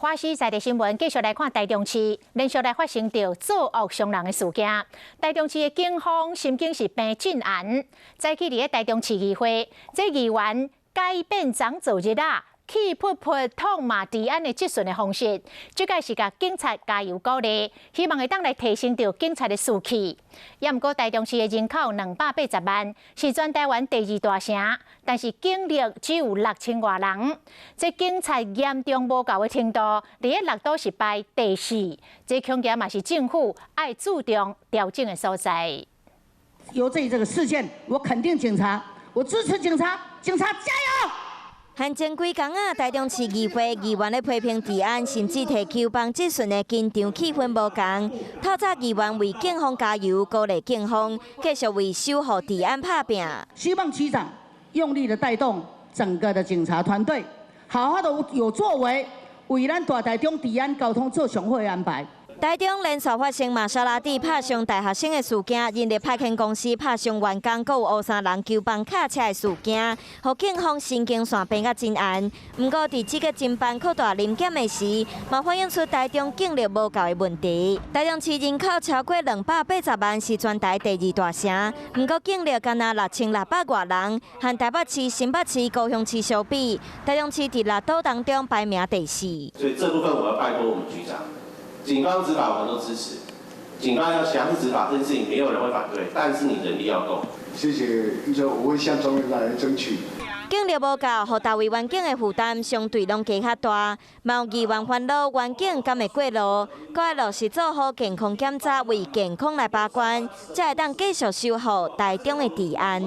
華視在地新聞繼續來看台中市，連續來發生著作惡傷人的事件。台中市的警方心境是平鎮安。早起佇咧台中市議會，這議員改變昨昨日啊，氣噗噗痛罵治安的質詢的方式，這個是共警察加油鼓勵，希望會當來提升著警察的士氣。也毋過台中市的人口280萬，是全台灣第二大城，但是警力只有6000外人，這警察嚴重無夠的程度，佇咧六都是排第四，這恐驚嘛是政府愛注重調整的所在。由這個事件，我肯定警察，我支持警察，警察加油！還前幾工啊，台中市議會議員咧批評治安，甚至提球棒質詢的緊張氣氛無仝。透早議員為警方加油，鼓勵警方繼續為守護治安拍拚。希望局長用力的帶動整個的警察團隊，好好的有作為，為咱大台中治安交通做上好的安排。台中連續發生瑪莎拉蒂拍傷大學生的事件，人力派遣公司拍傷員工，閣有烏衫人糾幫卡車的事件，予警方神經線繃甲真絚。毋過佇這個偵辦擴大臨檢的時，嘛反映出台中警力無夠的問題。台中市人口超過280萬，是全台第二大城，毋過警力干焦6600外人，和台北市、新北市、高雄市相比，台中市佇六都當中排名第四。所以這部分我要拜託我們局長。警方執法我們都支持，警方要強制執法這件事情沒有人會反對，但是你人力要夠。謝謝醫生，我會向中央來爭取。警力無夠，予逐位員警的負擔相對攏加較大。嘛有議員煩惱，員警敢會過勞，閣愛落實做好健康檢查，為健康來把關，才會當繼續守護台中的治安。